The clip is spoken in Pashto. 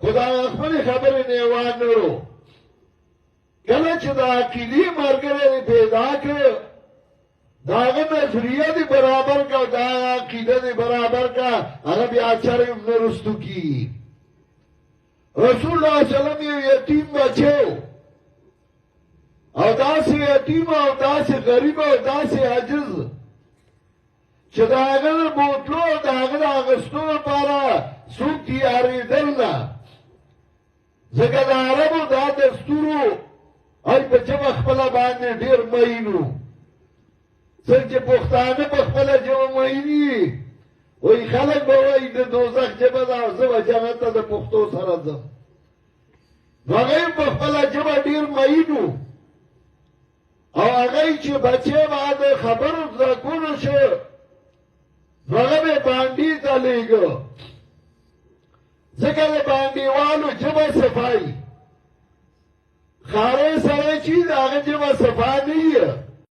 خو د هغه خپلې خبرې نه یې وانه کله چې د عقیدې ملګری دې پیدا کړ، د هغه نظریه دې برابر کړه او د هغه عقیده دې برابر کړه، هغه بیا چرې هم نه رستو کېږي. رسول الله صلی الله علیه وسلم یو یتیم بچی او داسې یتیم او داسې غریب او داسې عاجز چې د هغه د بوتلو او د هغه د اخیستو لپاره څوک تیارېدل نه، ځکه د عربو دا دستور و، هغوی په ژبه خپله باندې ډېر مین وو. څنګه چې پښتانه په خپله ژبه مین وي، وایي خلک به وایي د دوزخ ژبه ده او زه به جنت ته د پښتو سره ځم. نو هغوی په خپله ژبه ډېر مین وو او هغوی چې بچی به د خبرو زده کولو شو، نو هغه به یې بانډې ته لېږه، ځکه د بانډېوالو ژبه صفا وي. ښاري سړی چې د هغه ژبه صفا نه وي.